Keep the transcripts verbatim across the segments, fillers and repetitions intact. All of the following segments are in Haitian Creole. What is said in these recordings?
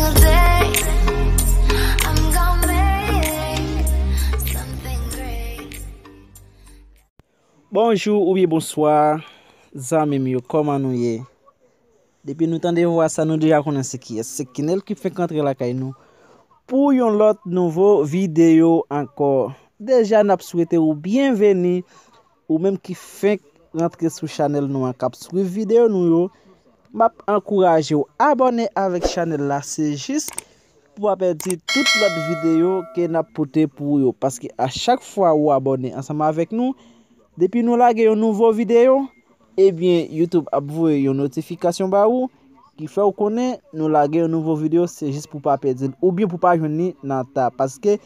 Today, I'm gonna make something great. Bonjou oubyen bonswa, zanmi m yo, kòman nou ye? Depi nou tande vwa sa, nou deja konnen se kiyès. Se Kenel ki fenk rantre lakay nou pou yon lòt nouvo videyo ankò. Deja, n ap swete w byenveni, ou menm ki fenk rantre sou chanèl nou an, k ap swiv videyo nou yo. M ap ankouraje w abòne avèk chanèl la, se jis pou w pa pèdi tout lòt videyo ke n ap pote pou ou yo. Paske a chak fwa ou abòne ansanm avèk nou, depi nou lage yon nouvo videyo, ebyen, YouTube ap voye yon notifikasyon ba ou ki fè w konnen nou lage yon nouvo videyo, se jis pou w pa pèdi l oubyen pou w pa jwenn li nan ta. Paske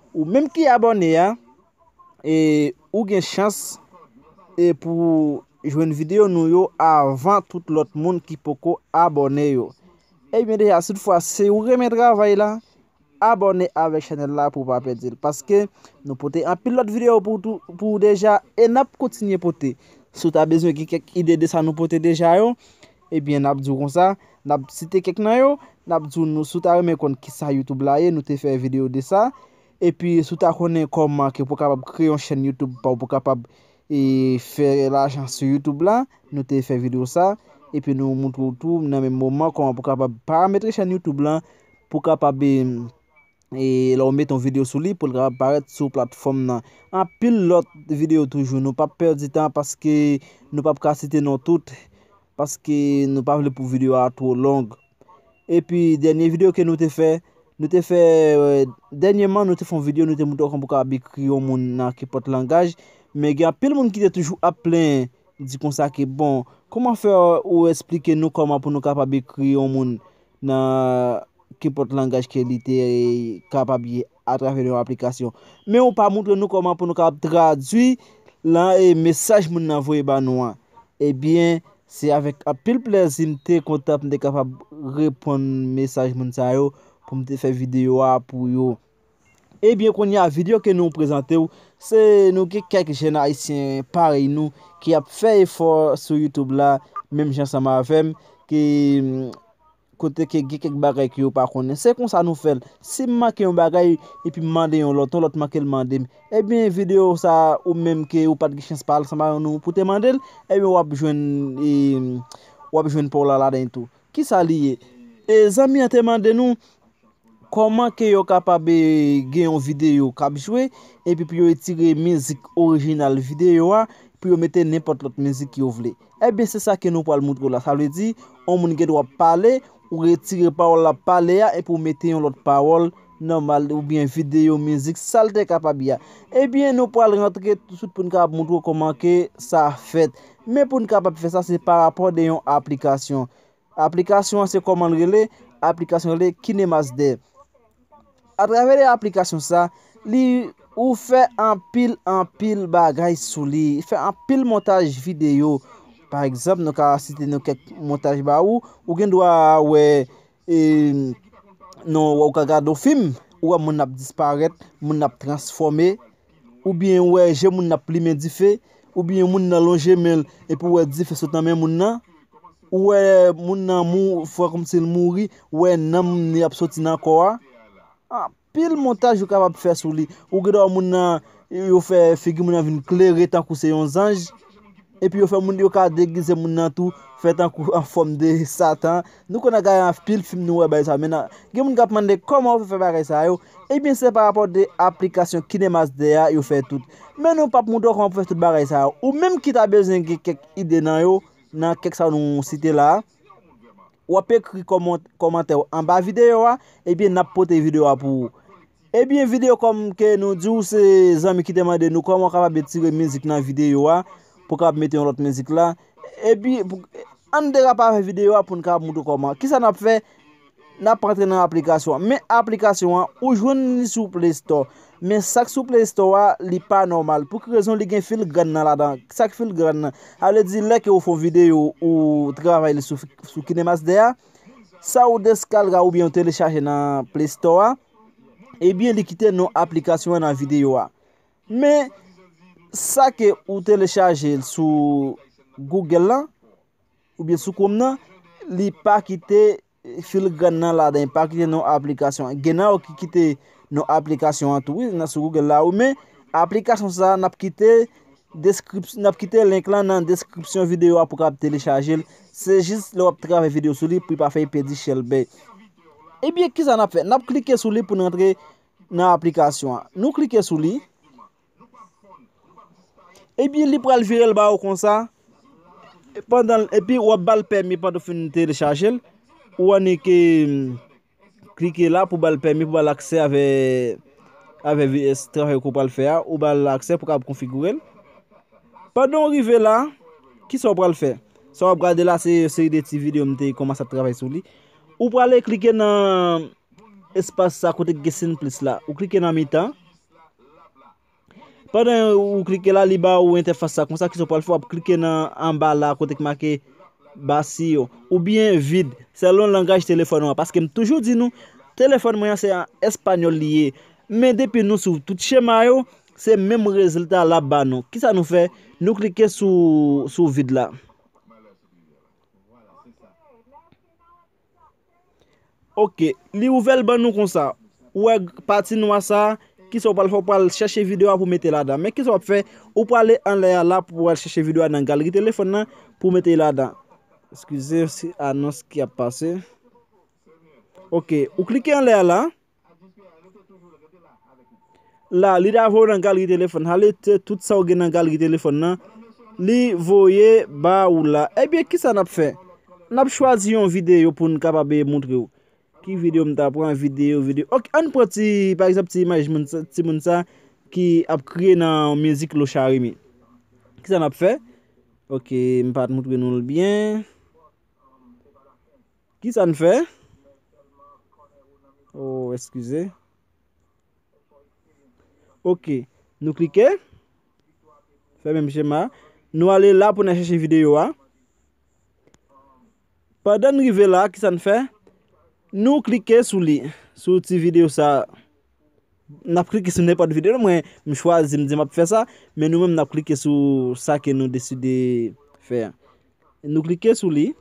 ou menm ki abòne a, e ou gen chans e pou jwenn videyo nou yo avan tout lòt moun ki poko abòne yo. Ebyen, deja, si toutfwa se ou renmen travay la, abòne avèk chanèl la pou w pa pèdi l. Paske nou pote anpil lòt videyo pou tou, pou ou deja, e n ap kontinye pote. Si w ta bezwen gen kèk ide de sa nou pote deja yo, ebyen, n ap di w konsa, n ap site kèk nan yo, n ap di w nou, si w ta renmen konn kisa YouTube la ye, nou te fè videyo de sa. Epi, si w ta konnen kòman ke pou w kapab kreye yon chèn YouTube pa w, pou w kapab e fè lajan sou YouTube la, nou te fè videyo sa. Epi nou moutre w tou nan menm moman kòman pou kapab parametre chèn YouTube la, pou kapab, e, e lè w mete yon videyo sou li, pou l kapab parèt sou platfòm nan. Anpil lòt videyo toujou. Nou p ap pèdi tan paske nou p ap ka site non tout, paske nou pa vle pou videyo a twò long. Epi, dènye videyo ke nou te fè, nou te fè, e, dènyèman, nou te fè yon videyo, nou te moutre w kòman pou kapab ekri yon moun nan kenpòt langaj. Men gen anpil moun ki te toujou ap plenyen, di konsa ke, bon, kòman fè ou esplike nou kòman pou nou kapab ekri yon moun nan kenpòt langaj ke li te kapab ye atravè yon aplikasyon. Men ou pa moutre nou kòman pou nou kapab tradui lan, e, mesaj moun nan voye ba nou an. Ebyen, se avèk anpil plèzi m te kontan pou m te kapab reponn mesaj moun sa yo, pou m te fè videyo a pou yo. Ebyen, kounye a, videyo ke nou prezante w, se nou gen kèk jèn ayisyen parèy nou ki ap fè efò sou YouTube la, menm jan ansanm avè m, ki, kote ke gen kèk bagay ke yo pa konnen. Se konsa nou fè l. Si m manke yon bagay, epi m mande yon lòt, yon lòt manke l mande m, ebyen, videyo sa a, ou menm ke ou pa t gen chans pale ansanm avè nou pou te mande l, ebyen, w ap jwenn, e, w ap jwenn pa w la ladan l tou. Kisa li ye? E, zanmi an te mande nou, kòman ke yo kapab, e, gen yon videyo k ap jwe, epi pou yo retire mizik orijinal videyo a, pou yo mete nenpòt lòt mizik yo vle. Ebyen, se sa ke nou pral moutre w la. Sa vle di, yon moun gen dwa ap pale, ou retire pawòl l ap pale a, epi ou mete yon lòt pawòl nòmal, oubyen videyo, mizik, sa l te kapab ye a. Ebyen, nou pral rantre tousuit pou n kapab moutre w kòman ke sa fèt. Men pou n kapab fè sa, se parapò de yon aplikasyon. Aplikasyon an se kòman l rele? Aplikasyon rele KineMaster. Atravè de aplikasyon sa, li, ou fè anpil, anpil bagay sou li. Fè anpil montaj videyo. Pa egzanp, nou ka site nou kèk montaj ba ou. Ou gen dwa wè, e, non, ou ka gade yon fim, ou wè moun ap disparèt, moun ap transfòme, oubyen ou wè je moun ap limen dife, oubyen moun nan lonje men l, epi ou wè dife sot nan men moun nan, ou wè moun nan mou-, fè kòmsi l mouri, ou wè nanm li ap soti nan kò a. Anpil montaj ou kapab fè sou li. Ou gen dwa wè moun nan, yo fè figi moun nan vin klere tankou se yon zanj. Epi yo fè moun, yo ka degize moun nan tou, fè tankou an fòm de Satan. Nou konn gade anpil fim, nou wè bagay sa. Men nan, gen moun k ap mande kòman yo fè fè bagay sa yo. Ebyen, se parapò de aplikasyon KineMaster a yo fè tout. Men nou p ap moutre w kòman pou fè tout bagay sa yo. Ou menm ki ta bezwen gen kèk ide nan yo, nan kèk sa nou site la a, w ap ekri kòman-, kòmantè w anba videyo a, ebyen, n ap pote videyo a pou ou. Ebyen, videyo kòm ke nou di w, se zanmi ki te mande nou kòman w kapab retire mizik nan videyo a, pou w kapab mete yon lòt mizik la. Epi, pou, ann derap avèk videyo a pou n kapab moutre w kòman. Kisa n ap fè? N ap antre nan aplikasyon an. Men aplikasyon an, ou jwenn li sou Play Store. Men sa k sou Play Store a, li pa nòmal. Pou ki rezon? Li gen filigran nan ladan. Sa k filigran nan? Sa vle di, lè ke ou fè yon videyo, ou travay li sou, sou KineMaster a, sa ou deskalga oubyen ou telechaje nan Play Store a, ebyen, li kite non aplikasyon an nan videyo a. Men, sa ke ou telechaje l sou Google lan, oubyen sou Chrome nan, li pa kite filigrann nan ladan, pa kite non aplikasyon an. Gen nan yo ki kite non aplikasyon an tou, wi, nan sou Google la, wi, men aplikasyon sa a, n ap kite deskripsyon, n ap kite link lan nan deskripsyon videyo a pou w kapab telechaje l. Se jis lè w ap travay videyo sou li pou l pa fè pèdi chèlbè. Ebyen, kisa n ap fè? N ap klike sou li pou n rantre nan aplikasyon an. Nou klike sou li. Ebyen, li pral vire l ba ou konsa. Pandan, epi w ap ba l pèmi pandan w fin telechaje l. Ou annik, em, klike la pou ba l pèmi, pou ba l aksè avè, avè V S travay ke w pral fè a. Ou ba l aksè pou kapab konfigire l. Pandan w rive la, kisa w pral fè? Sa w ap gade la, se yon seri de ti videyo m te kòmanse ap travay sou li. Ou prale klike nan espas sa kote ki gen siy plis la. Ou klike nan mitan. Pandan ou klike la, li ba ou entèfas sa konsa, kisa w pral fè, w ap klike nan anba la kote ki make basiyo, oubyen vid, selon langaj telefòn ou an. Paske m toujou di nou, telefòn mwen an se an espanyòl li ye. Men depi nou swiv tout chema yo, se menm rezilta l ap ba nou. Kisa nou fè? Nou klike sou, sou vid la. Ok, li ouvè l ban nou konsa. Ou wè pati nwa sa a, kisa w pral fè? W pral chèche videyo a pou mete ladan. Men kisa w ap fè? Ou prale anlè a la pou w al chèche videyo a nan galri telefòn nan pou mete ladan. Eskize, se anons ki ap pase. Ok, ou klike anlè a la. La, li ta voye w nan galri telefòn. Ale te tout sa w gen nan galri telefòn nan. Li voye ba ou la. Ebyen, kisa n ap fè? N ap chwazi yon videyo pou n kapab moutre w. Ki videyo m ta pran? Videyo, videyo. Ok, ann pran ti, pa egzanp, ti imaj moun sa, timoun sa ki ap kriye nan mizik Locha Remy. Kisa n ap fè? Ok, m pa t moutre nou l byen. Kisa n fè? Oh, eskize. Ok. Nou klike. Fè menm chema. Nou ale la pou n al chèche videyo a. Pandan n rive la, kisa n fè? Nou klike sou li. Sou ti videyo sa. N ap klike sou nenpòt videyo. Mwen, m chwazi, m di m ap fè sa. Men nou menm, n ap klike sou sa ke nou deside fè a. Nou klike sou li.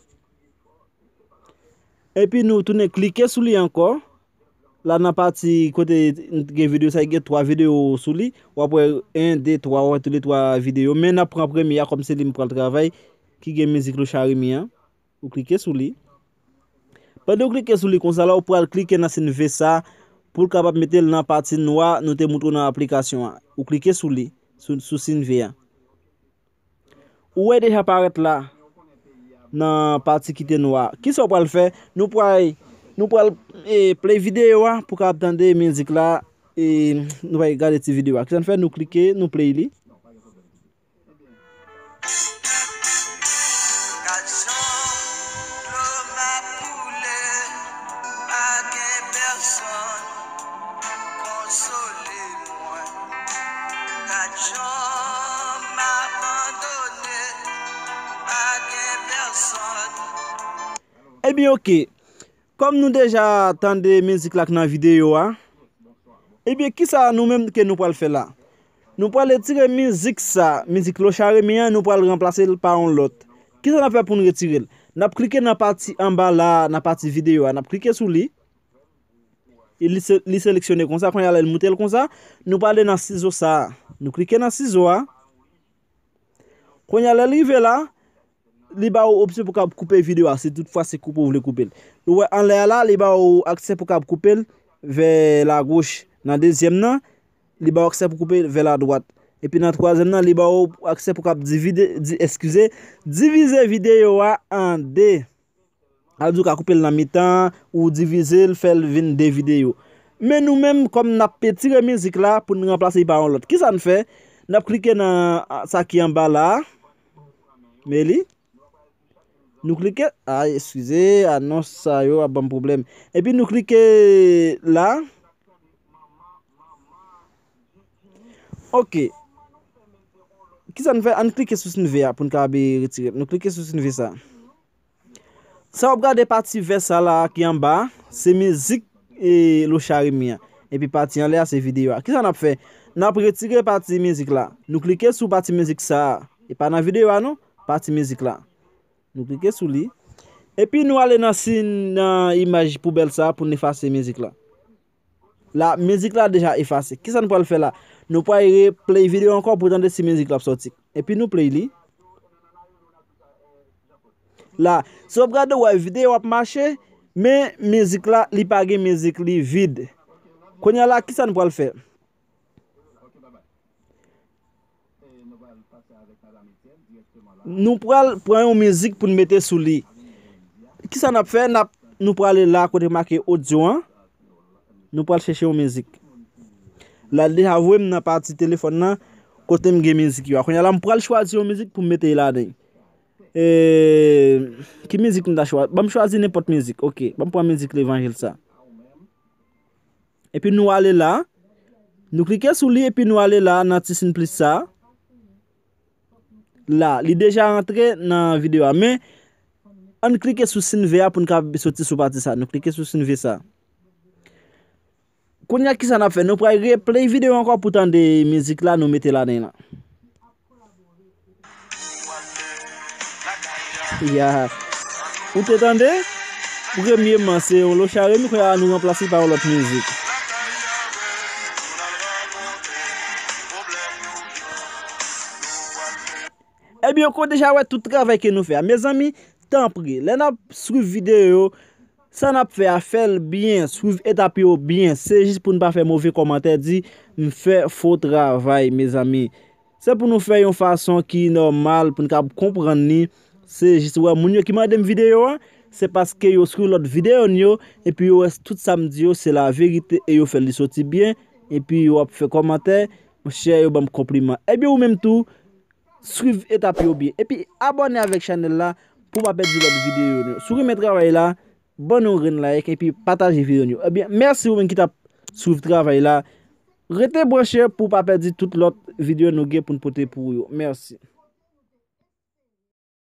Epi nou tounen klike sou li ankò. La nan pati kote gen videyo sa, gen twa videyo sou li. W ap wè en, de, twa, w ap wè toulètwa videyo. Men n ap pran premye a kòm se li m pral travay, ki gen mizik Locha Remy an. Ou klike sou li. Pandan w klike sou li konsa la, ou pral klike nan siy V sa pou l kapab mete l nan pati nwa nou te moutre w nan aplikasyon an. Ou klike sou li, sou, sou siy V a. Ou wè deja parèt la nan pati ki te nwa. Kisa w pral fè? Nou pral, nou pral, e, play videyo a pou kapab tande mizik la. E, nou pral gade ti videyo a. Kisa n fè? Nou klike, nou play li. Gad jan dlo m ap koule, pa gen pèsonn pou konsole mwen. Gad jan m abandone, pa gen pèsonn. Ebyen, oke. Kòm nou deja tande mizik la k nan videyo a, ebyen, kisa nou menm ke nou pral fè la? Nou pral retire mizik sa, mizik Locha Remy an, nou pral ranplase l pa yon lòt. Kisa n ap fè pou n retire l? N ap klike nan pati anba la, nan pati videyo a, n ap klike sou li. E li se-, li seleksyone konsa, kounye a la, li moute l konsa. Nou prale nan sizo sa a. Nou klike nan sizo a. Kounye a, lè l rive la, li ba ou opsyon pou w kab koupe videyo a, si toutfwa se koupe w vle koupe l. Ou wè anlè a la, li ba ou aksè pou w kab koupe l vè lagoch. Nan dezyèm nan, li ba ou aksè pou koupe l vè ladwat. Epi nan twazyèm nan, li ba ou aksè pou w kab divide, di, eskize, divize videyo a an de. Sa vle di ou ka koupe l nan mitan, ou divize l, fè l vin de videyo. Men nou menm, kòm n ap retire mizik la pou n ranplase l pa yon lòt. Kisa n fè? N ap klike nan, a, sa ki anba la a. Men li. Nou klike, ay, eskize, anons sa yo ap ban m pwoblèm. Epi nou klike la. Ok. Kisa n fè? Ann klike sou siy V a pou n kapab retire l. Nou klike sou siy V sa. Sa w ap gade pati vè sa la ki anba, se mizik, e, Locha Remy an. Epi pati anlè a se videyo a. Kisa n ap fè? N ap retire pati mizik la. Nou klike sou pati mizik sa a. E pa nan videyo a non, pati mizik la. Nou klike sou li. Epi nou ale nan si, nan imaj poubèl sa pou n efase mizik la. La, mizik la deja efase. Kisa nou pral fè la? Nou pral replay videyo ankò pou tande si mizik la ap sòti. Epi nou play li. La, si w ap gade, w wè videyo ap mache, men mizik la, li pa gen mizik, li vid. Kounye a la, kisa nou pral fè? Nou pral pran yon mizik pou n mete sou li. Kisa n ap fè? N ap, nou prale la kote make odyo an. Nou pral chèche yon mizik. La, l deja voye m nan pati telefòn nan kote m gen mizik yo a. Kounye a la, m pral chwazi yon mizik pou m mete ladan. E, ki mizik m ta chwazi? Ban m chwazi nenpòt mizik. Oke, ban m pran mizik levanjil sa. Epi nou ale la. Nou klike sou li epi nou ale la nan ti siy plis sa. La, li deja rantre nan videyo a. Men, ann klike sou siy vè a pou n ka soti sou pati sa. Nou klike sou siy vè sa. Kounye a, kisa n ap fè? Nou pral replay videyo ankò pou tande mizik la nou mete ladan la. Ya. Ou te tande? Premyeman, se yon Lochard Remy, kounye a nou ranplase l pa yon lòt mizik. Ebyen, ou deja wè tout travay ke nou fè a. Mezanmi, tanpri, lè n ap swiv videyo yo, sa n ap fè a, fè l byen, swiv etap yo byen. Se jis pou n pa fè move kòmantè, di m fè fo travay, mezanmi. Se pou nou fè yon fason ki nòmal, pou n kab konprann li. Se jis, ou wè, moun yo ki mande m videyo a, se paske yo swiv lòt videyo n yo, epi yo wè tout sa m di yo, se laverite, e yo fè li soti byen, epi yo ap fè kòmantè, monchè, yo ban m konpliman. Ebyen, ou menm tou, swiv etap yo byen. Epi, abòne avèk chanèl la pou w pa pèdi lòt videyo n yo. Si w renmen travay la, ban nou grenn like epi pataje videyo n yo. Ebyen, mèsi ou menm ki t ap swiv travay la. Rete branche pou w pa pèdi tout lòt videyo nou gen pou n pote pou ou yo. Mèsi.